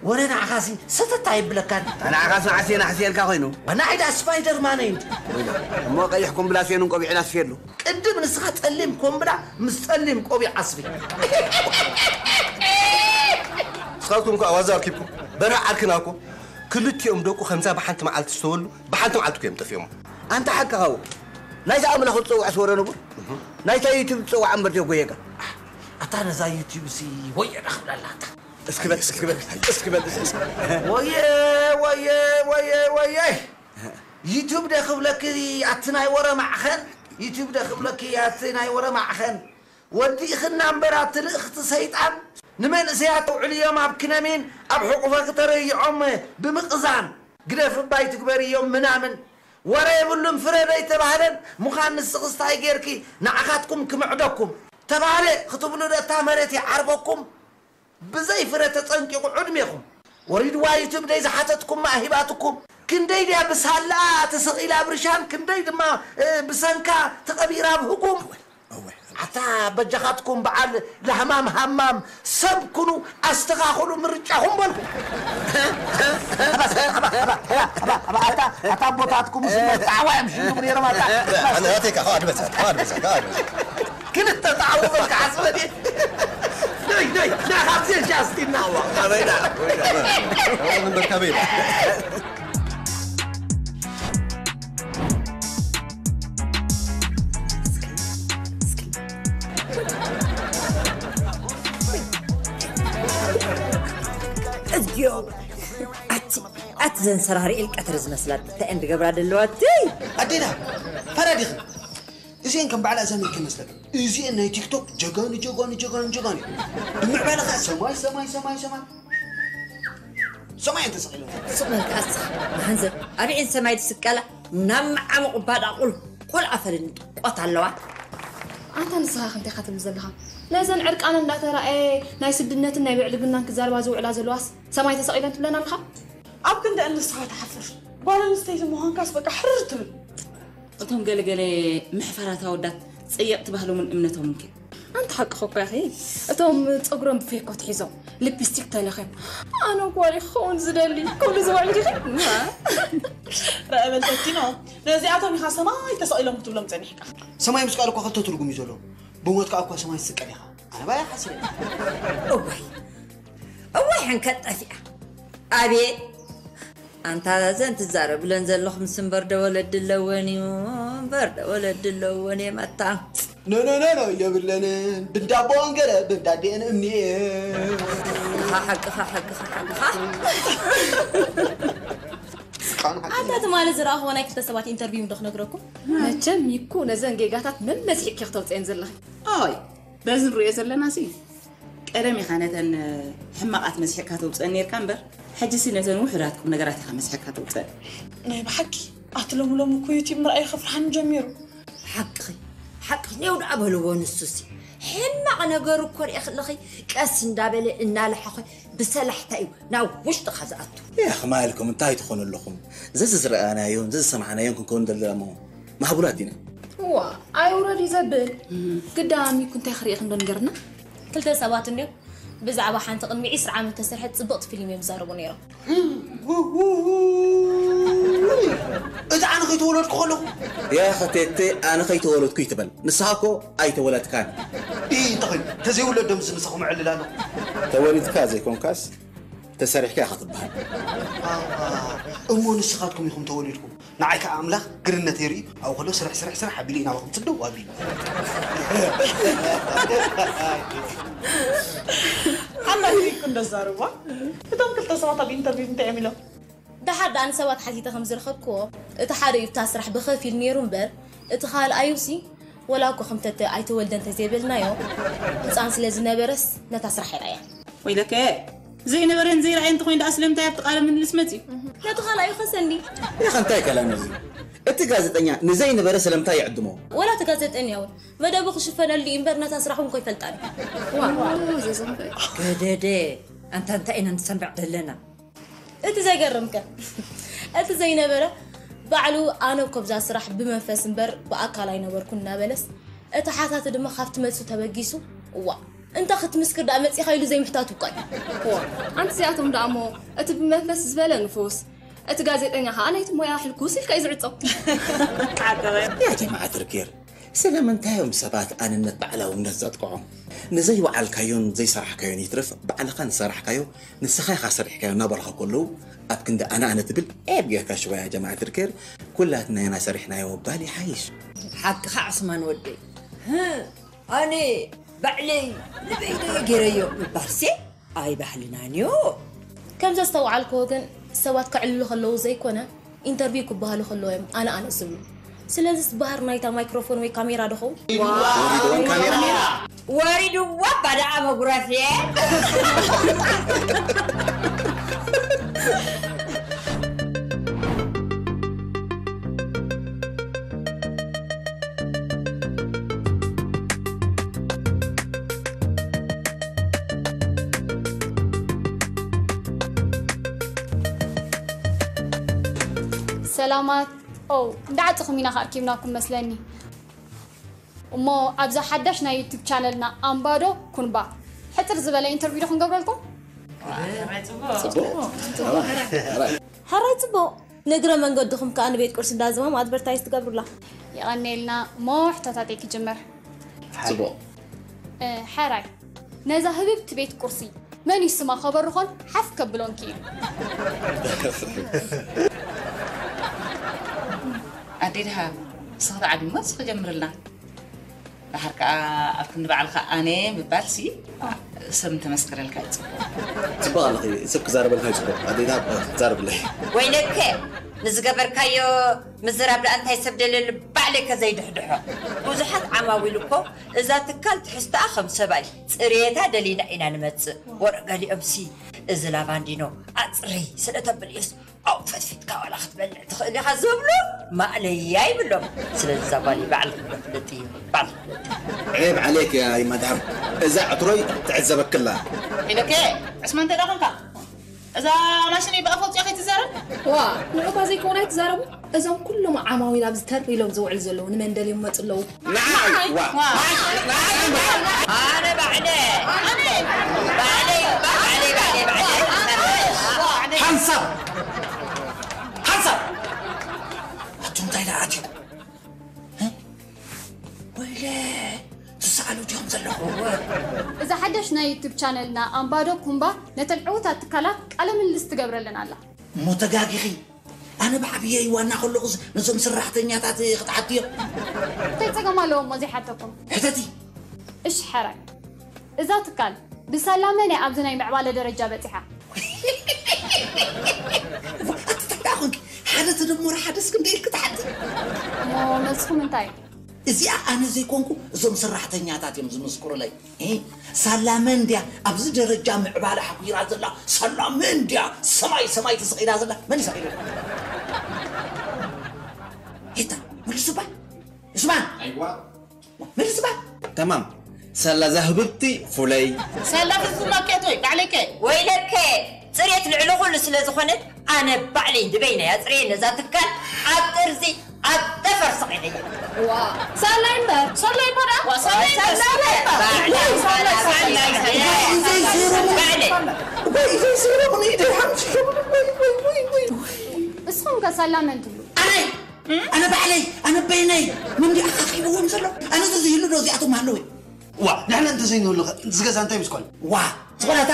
ወረ ንዓኻሲ ሰተት ኣይብለካን። ንዓኻስ ንዓስየ ናሕስየልካ ኮይኑ። ንዓይ ዳ ስፓይደርማን እየ እንዲ። እሞ ቀይሕ ኮምብላስዮንን ቆቢዕን ኣስፍየሉ። ቅድም ንስኻ ጸሊም ኮምብላ ምስ ጸሊም ቆቢዕ ኣስፊ። ንስኻትኩም እኮ ኣዋዛ ኣርኪብኩም በርህ ዓርክና እኮ ክልቲኦም ደቁ ከምዛ ብሓንቲ መዓልቲ ዝተወሉ ብሓንቲ መዓልቲ እኮ እዮም ጠፊኦሞ። ኣንታ ሓቅኻ ናይዛ ኣምላኽ ዝጸውዕ ስወረ ንቡር ናይታ ዩቱብ ዝጸውዕ እምበር ጀጎየጋ። ኣታ ነዛ ዩቱብ ሲ ወየ ዳኽብላላ ኣታ። እስኪ በል እስኪ በል እስኪ በል እስኪ። ወየ ወየ ወየ ወየ ዩቱብ ደ ክብለኪ ኣቲ ናይ ወረ ማዕኸን ዩቱብ ደ ክብለኪ ኣቲ ናይ ወረ ማዕኸን ወዲእኽና እምበር ኣቲ ልእኽቲ ሰይጣን ንመንእሰያት ተውዕልዮም ኣብ ክነሚን ኣብ ሕቑፈ ክተረይዖም ብምቕዛን ግደፍ እባ ኣይትግበርዮም ምናምን ወረ የብሉን ፍረ ደይተባህለን ምዃን ንስኽስታይ ጌርኪ ንዓኻትኩም ክምዕደኩም ተባህለ ክትብሉ ደታ መሬት ይዓርበኩም ብዘይ ፍረ ተጸንቂቑ ዕድሜኹም ወሪድዋ ዩቱብ ደይ ዝሓተትኩማ ሂባትኩም ክንደይ ድያ ብሳላ ተሰቒላ ብርሻን ክንደይ ድማ ብሰንካ ተቐቢራ ብህጉም ኣታ በጃኻትኩም በዓል ላህማም ሃማም ሰብ ኩኑ ኣስተኻኽሉ ምርጫኹም በልኩ። ኣታ ኣቦታትኩም ዝመርጣዕዋ እዮም ሽሉም ነይሮም ኣታ ኣነቴካ ከዋ ድበዛ ከዋ ድበዛ ከዋ ድበዛ ክልተ ጣዕሙ በልካ ዓስበ ድየ ደይ ደይ ናኻብዚ ጃስቲና ኣበይና እምበር ካበይና እዝጊዮ ኣቲ ኣቲ ዘን ሰራሪኤል ቀትሪ ዝመስላ እንታይ እየን ዝገብራ ዘለዋ ኣቲ ኣዴና ፈራዲኺ እዚአን ከም በዓል ኣዛሚት ከመስለካ እዚአን ናይ ቲክቶክ ጀጋኑ ጀጋኑ ጀጋኑ ጀጋኑ ብምዕባለ ከዓ ሰማይ ሰማይ ሰማይ ሰማይ ሰማይ እንተሰቂሎም ስቕ በል ከዓ እስኻ መሃንዘር ኣበየን ሰማይ ዝስቀላ ናብ መዓሙቕ ባዳቑል ቆልዓ ፈልኒ ጥቆት ኣለዋ ኣንታ ንስኻ ከ እንታይ ኢኻ ትብል ዘለኻ ነዘን ዕርቃነን እንዳተራእየ ናይ ስድነትን ናይ ብዕልግናን ክዛረባ ዝውዕላ ዘለዋስ ሰማይ ተሰቒለን ትብለን ኣለኻ ኣብ ክንደአን ንስኻ ትሓፍር ጓል ኣንስተይቲ ምዃንካስ በቃ ሕርር ትብል እቶም ገለገለ ምሕፈራት ኣወዳት ጸየቕቲ ባህሎምን እምነቶምን ከ ኣንቲ ሓቅኺ እኮ ኢኺ እቶም ጸጉሮም ብፌኮ ኣትሒዞም ሊፕስቲክ ተለኺዮም ኣነ ጓል ክኸውን ዝደሊ ክብሉ ዝበሉ ዲኺ ረአ በል ተቲኖ ነዚኣቶም ኢኻ ሰማይ ተሰቒሎም ክትብሎም ጸኒሕካ ሰማይ ምስቃል እኳ ክልተ ትርጉም እዩ ዘለዎ ብሞትካ እኳ ሰማይ ትስቀል ኢኻ ኣነ ባያ ሓሲበ እዋይ እዋይ ሕንከት ጠፊኣ ኣቤት ኣንታ ዘን ትዛረብለን ዘለኹምስ እምበር ዶ ወለዲ ኣለወን እዩ እምበር ዶ ወለዲ ኣለወን እየ መታ ኖኖኖኖ የብለንን ብንዳቦን ገለ ብንዳዴን እምኒ እየ ሓቅኻ ሓቅኻ ሓቅኻ ኣንታ ትማሊ ዝረኣኽዎ ናይ ክልተ ሰባት ኢንተርቪው እንዶ ክነግረኩም መቸም ሚኩ ነዘን ጌጋታት መመዝሒኪ ክተውፅአን ዘለኺ ኣይ በዚ ንሪኦ ዘለና ሲ ቀደም ኢኻ ነተን ሕማቓት መስሒቕካ ተውፅአን ነይርካ እምበር፣ ሕጂሲ ነተን ውሑዳት ቁምነገራት ኢኻ መስሒቕካ ተውፅአን። ናይ ብሓቂ ኣቲ ሎሚ ሎሚ እኮ ዩቲብ ምርኣይ ከፍርሓኒ ጀሚሩ። ሓቅኺ ሓቅኺ ኔው ደኣ በልዎ ንሱሲ ሕማቕ ነገሩ እኮ ሪኢ ከለኺ ቀስ እንዳበለ እናለሓኸ ብሰላሕታ እዩ ናብ ውሽጥኻ ዝኣቱ። ያኽ ማልኩም እንታይ ትኾኑ ኣለኹም? ዘዝዝረኣናዮን ዘዝሰማዕናዮን ክንከውን ደለና እሞ ማህቡላት ዲና። እዋ ኣይውረድ እዩ ዘብል ግዳ ሚኩ እንታይ ክርኢ ክንዶ ንገርና ክልተ ሰባት እንድዮም ብዛዕባ ሓንቲ ቅድሚ ዕስራ ዓመት ተሰርሐት ጽብቕቲ ፊልም እዮም ዝዛረቡ ነይሮም። እቲ ኣነ ከይተወለድኩ ከለኹ ያ ኸቴቴ ኣነ ከይተወለድኩ ይትበል ንስኻ እኮ ኣይተወለድካን ኢ እንተኾይኑ ተዘይውለዶም ዝምሳኹም ዕልል ኣለኹ ተወሊድካ ዘይኮንካስ ተሰሪሕካ ኢኻ ትበሃል እሞ ንስኻትኩም ኢኹም ተወሊድኩም ንዓይ ከዓ ኣምላኽ ግርነት የርኢ ኣብኡ ከሎ ስራሕ ስራሕ ስራሕ ኣቢሉ ናባኹም ስደው ኣቢሉ ኣላ ሂሪኩ እንደዛርባ እቶም ክልተ ሰባት ኣብ ኢንተርቪው እንታይ እዮም ኢሎም ደሓር ደኣ ንሰባት ሓቲተ ከም ዝረኸብክዎ እቲ ሓደ እዩ እታ ስራሕ ብኸፊል ነይሩ እምበር እቲ ካልኣዩሲ ወላ እኮ ከምተተ ኣይተወልደ እንተዘይበልናዮ ህፃን ስለ ዝነበረስ ነታ ስራሕ ይርኣያ ወይለከ ዘይነበረን ዘይረኣየ እንተኮይኑ ደኣ ስለምንታይ ኣብቲ ቃለ ምልልስ መፅዩ ነቲ ካልኣዩ ከሰኒ ኢኻ እንታይ ከላን እዚ እቲ ጋዜጠኛ ንዘይነበረ ስለምንታይ ይዕድሞ ወላ እቲ ጋዜጠኛ እውን መደቡ ክሽፈነሉ እዩ እምበር ነታ ስራሕ እውን ኮይፈልጣን ገደደ ኣንታ እንታይ ኢና ንሰምዕ ዘለና እቲ ዘገርምከ እቲ ዘይነበረ ባዕሉ ኣነ ኮብዛ ስራሕ ብመንፈስ እምበር ብኣካል ኣይነበርኩን እናበለስ እቲ ሓታቲ ድማ ካብቲ መልሱ ተበጊሱ እዋ እንታ ክትምስክር ደኣ መፂኻ ኢሉ ዘይምሕታቱ እኳ እዩ ኣንቲ እዚኣቶም ደኣ እሞ እቲ ብመንፈስ ዝበለ ንፉስ እቲ ጋዜጠኛ ከዓ ናይቲ ሞያ ሕልኩስ ኢልካ እዩ ዝዕጾ ያ ጀማዓ ትርኬር ስለምንታይ እዮም ሰባት ኣንነት ባዕላውነት ዘጥቅዖም ንዘይወዓልካዮን ዘይሰራሕካዮን ይትረፍ ባዕልኻ ንሰራሕካዮ ንስኻ ኢኻ ሰሪሕካዮ እናበልኻ ከለዉ ኣብ ክንዲ ኣነ ኣነ ትብል ኤብ ጌርካ ሽወያ ጀማዓ ትርኬር ኩላትና ኢና ሰሪሕናዮ ምባል ይሓይሽ ሓቅኻ ዕስማን ወደይ ኣነ ባዕለይ ንበይነይ ገይረዮ ምባልሲ ኣይባህልናን እዩ ከም ዘስተውዓልክዎ ግን ሰባት ከዕልሉ ከለዉ ዘይኮነ ኢንተርቪው ክበሃሉ ከለዉ እዮም ኣነ ኣነ ዝብሉ ስለዚስ ባህር ናይታ ማይክሮፎን ወይ ካሜራ ዶ ኸውን ወሪድወን ካሜራ ወሪድዋ ባዳኣ መጉረፍየ ሰላማት ኦው እንዳዓፀኹም ኢና ከኣ ርኪብናኩም መስለኒ እሞ ኣብዛ ሓዳሽ ናይ ዩቱብ ቻነልና ኣምባዶ ኩንባ ሕፅር ዝበለ ኢንተርቪው ዶ ክንገብረልኩም ሕራይ ፅቡቕ ንእግረ መንገድኹም ከኣ ንቤት ቁርሲ እንዳዝማም ኣድቨርታይዝ ትገብሩላ የቐኔልና እሞ ሕቶታተይ ክጅምር ፅቡቕ ሕራይ ነዛ ህብብቲ ቤት ቁርሲ መን እዩ ስማ ከበርኾን ሓፍ ከብሎን ክኢሉ ኣዴ ድሃብ ንስኺ ተዓዲሞ ንስኺ ጀምርልና ድሓር ከዓ ኣብ ክንዲ ባዕልኻ ኣነ ምባልሲ ሰብ እንተመስክረልካ እዩ ፅቡቕ ፅቡቕ ኣለኺ ሰብ ክዛረበልካ እዩ ፅቡቕ ኣዴ ድሃብ ክዛረብለይ ወይለከ ንዝገበርካዮ ምዝራብ ደኣ እንታይ ሰብ ደለሉ ባዕለይ ከዘይድሕድሖ ብዙሓት ዓማዊል እኮ እዛ ትካል ትሕዝቶኣ ከም ሰብኣይ ፅርየታ ደሊና ኢና ንመፅእ ወረ ገሊኦምሲ እዚ ላቫንዲኖ ኣፅርይ ስለተብል እዩስ ኣብኡ ፈትፊትካ ዋላ ክትበልዕ ትኽእል ኢኻ ዝብሉ ማእለያ ይብሎም ስለዚ እዛ ጓል ባዕልኺ ፍለጢ ባዕልኺ ፍለጢ عيب عليك يا مدام እዛ ዕትሮይ ትዕዘበኪ ኣላ ኢለከ ዕስማ እንተ ደኣ ኮንካ እዛ ማሽነይ ብኣፍ ኣውፂኣ ከይትዛረብ ዋ ንዑ እኳ ዘይከውን ኣይትዛረቡ እዞም ኩሎም ዓማዊል ኣብዚ ተር ኢሎም ዝውዕሉ ዘለዉ ንመን ደልዮም መፁ ኣለዉ ንዓይ ዋ ኣነ ባዕለ ባዕለይ ባዕለይ ባዕለይ ባዕለይ ሓንሳብ ሓንሳብ ኣቱም እንታይ ደኣ ኣትዮም ወይለ ዝሰኣሉ ድዮም ዘለኹ እዛ ሓዳሽ ናይ ዩቱብ ቻነልና ኣምባዶ ኩምባ ነተን ዕዉታት ትካላት ቃለ ምልልስ ትገብረለን ኣላ እሞ ተጋጊኺ ኣነ ብዓብየይ ዋና ከለኹስ ነዞም ሰራሕተኛታት ክትሓትዮም እንታይ ፀገም ኣለዎ እሞ ዘይሓተኩም ሕተቲ እሽ ሕራይ እዛ ትካል ብሳላ መን እያ ኣብዚ ናይ ምዕባለ ደረጃ በፂሓ ኣትታዳ ኮንኪ ሓደ ተደመረ ሓደ እስክንደ ኢልክ ትሓቲ እሞ መልስኹም እንታይ እዩ እዚኣ ኣነ ዘይኮንኩ እዞም ሰራሕተኛታት እዮም ዝምስክሩለይ ሳላ መን ድያ ኣብዚ ደረጃ ምዕባለ ሓጒራ ዘላ ሳላ መን ድያ ሰማይ ሰማይ ተሰቒላ ዘላ መን ይሰቒሉ ሂታ መልሱ ባ እስማን ኣይዋ መልሱ ባ ተማም ሳላ ዛህብብቲ ፍለይ ሳላ ፍጹም ኣኪያት ወይ ባዕለይከ ወይለከ ፅሬት ልዕሊ ኩሉ ስለ ዝኾነ ኣነ ባዕለይ ድበይና ያፅርየ ነዛ ትካል ኣብ ጥርዚ ኣብታ ነፈር ሰቂለ። ዋ፣ ሳላይ እምበር። ሳላይ እምበር። ዋ፣ ሳላይ እምበር። ሳላይ እምበር። ባዕለይ፣ ሳላይ፣ ሳላይ፣ ሳላይ። ባዕለይ። እኮ ኢዘይ ሴረሙኒ ኢደይ ሓምሲሶም። ወይ፣ ወይ፣ ወይ፣ ወይ፣ ወይ። ንስኹም ከ ሳላ መን ትብሉ? ኣነ፣ ኣነ ባዕለይ፣ ኣነ በይነይ። መን ድዩ ኣኻኺብዎም ዘሎ? ኣነ ተዘይህሉ ዶ እዚኣቶም ኣለዉ? ዋ፣ ንሕና እንተዘይንህሉ ኸ፣ እዚ ገዛ እንታይ ምስ ኮነ? ዋ፣ ዝኾነ ኣታ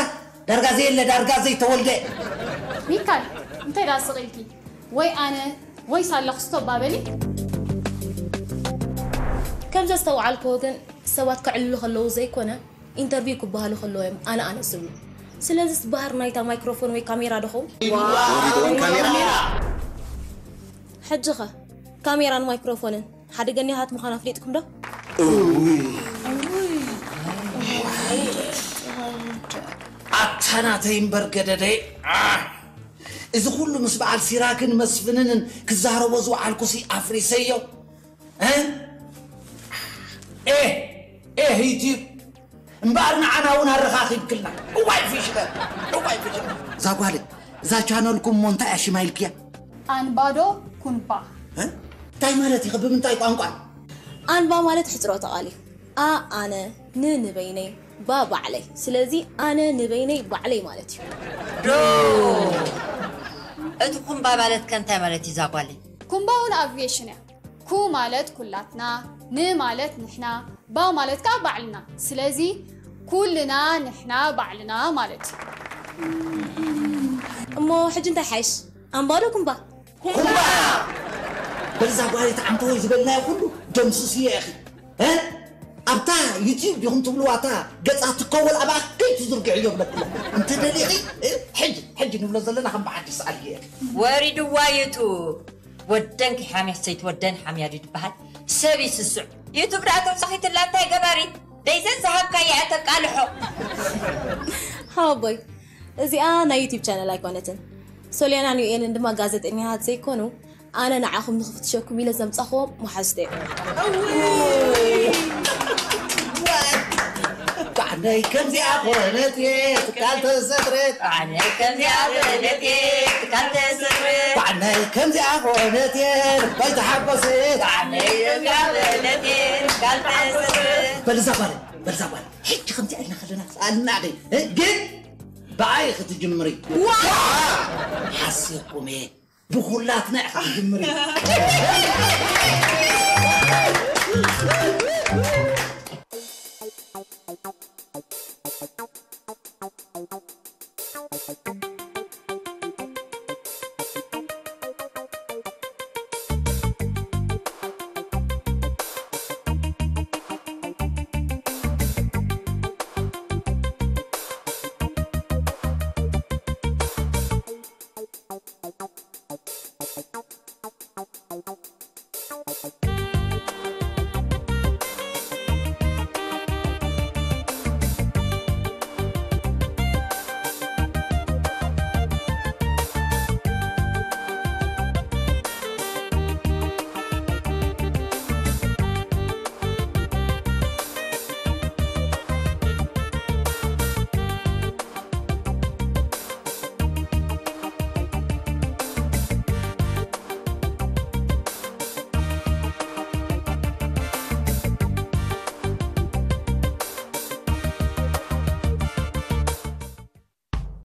ዳርጋ ዘየለ፣ ዳርጋ ዘይተወልደ። ሚካል፣ እንታይ ደኣ ስቕ ኢልኪ? ወይ ኣነ፣ ወይ ሳላ ክስቶ ባበሊ። ከም ዘስተውዓልክዎ ግን፣ ሰባት ክዕልሉ ከለዉ ዘይኮነ፣ ኢንተርቪው ክበሃሉ ከለዉ እዮም ኣነ፣ ኣነ ዝብሉ። ስለዚስ ባህር ናይታ ማይክሮፎን ወይ ካሜራ ዶ ኸውን? ወሪድዎም ካሜራ። ሕጂ ኸ፣ ካሜራን ማይክሮፎንን ሓደ ገኒታት ምዃኑ ኣፍሊጥኩም ዶ? ኣታ ናተይ እምበር ገደደይ። ኣህ! እዚ ኩሉ ምስ በዓል ሲራክን መስፍንንን ክዛረቦ ዝወዓልኩሲ ኣፍሪሰዮ። እ? ኤህ! ኤህ ዩቲዩብ! እምበኣር ንዓና እውን ኣረኻኺብክልና። እዋይ ፊሽለ! እዋይ ፊሽለ! እዛ ጓለይ፣ እዛ ቻነልኩም እሞ እንታይ እያ ሽማ ኢልክያ? ኣንባዶ ኩንባ። እ? እንታይ ማለት እዩ? ብምንታይ ቋንቋ? ኣንባ ማለት ሕጽሮተ ቃል እዩ። ኣ ኣነ፣ ን ንበይነይ፣ ባ ባዕለይ። ስለዚ ኣነ ንበይነይ ባዕለይ ማለት እዩ። ዶ! እቲ ኩምባ ማለት ከ እንታይ ማለት እዩ እዛ ጓለይ? ኩምባ እውን ኣቪዬሽን እያ። ኩ ማለት ኩላትና፣ ን ማለት ንሕና፣ ባ ማለት ከኣ ባዕልና። ስለዚ ኩልና ንሕና ባዕልና ማለት እዩ። እሞ ሕጂ እንታይ ሓይሽ? ኣምባ ዶ ኩምባ? ኩምባ! በልዛ ጓል ተዓምተወይ ዝበልናዮ ኩሉ ደምስስዮ ኢኺ። እ? ኣብታ ዩቲዩብ ዲኹም ትብልዋ እታ ገጻ ትከወል ኣብኣ ከይትዝርግዕዮ ብለክሎ። እንተ ደሊኺ፣ እ? ሕጂ፣ ሕጂ ንብሎ ዘለና ከም ብሓድሽ ሰኣልዮ ኢኺ። ወሪድዋ ዩቱብ። ወደን ክሓምያ ሰይቲ ወደን ሓምያ ድዩ ዝበሃል? ሰብ ይስስዕ። ዩቱብ ደኣ ተውሳኺትላ እንታይ ገባሪ? ደይዘን ዝሃብካያ እያ ተቃልሖ። ሓወቦይ፣ እዚኣ ናይ ዩቲዩብ ቻነል ኣይኮነትን። ሶልያናን ዩኤልን ድማ ጋዜጠኛታት ዘይኮኑ፣ ኣነ ንዓኹም ንኽፍትሸኩም ኢለ ዘምጻኹዎም መሓዙተይ እዮም። ባዕለይ ከምዚኣ ኮነት እየ ትካል ተሰጥረት። ባዕለይ ከምዚኣ ኮነት እየ ትካል ተሰጥረት። ባዕለይ ከምዚኣ ኮነት እየ ልበይ ተሓጎሰት። ባዕለይ ከምዚኣ ኮነት እየ ትካል ተሰጥረት። በልዛ ጓል፣ በልዛ ጓል። ሕጂ ከምዚኣ ኢልና ከለና ሰኣልና ኣኸይ፣ እ? ግን ብኣይ ክትጅምሪ። ዋ! ሓሲኹም እየ። ብኹላትና ኢኻ ክትጅምሪ።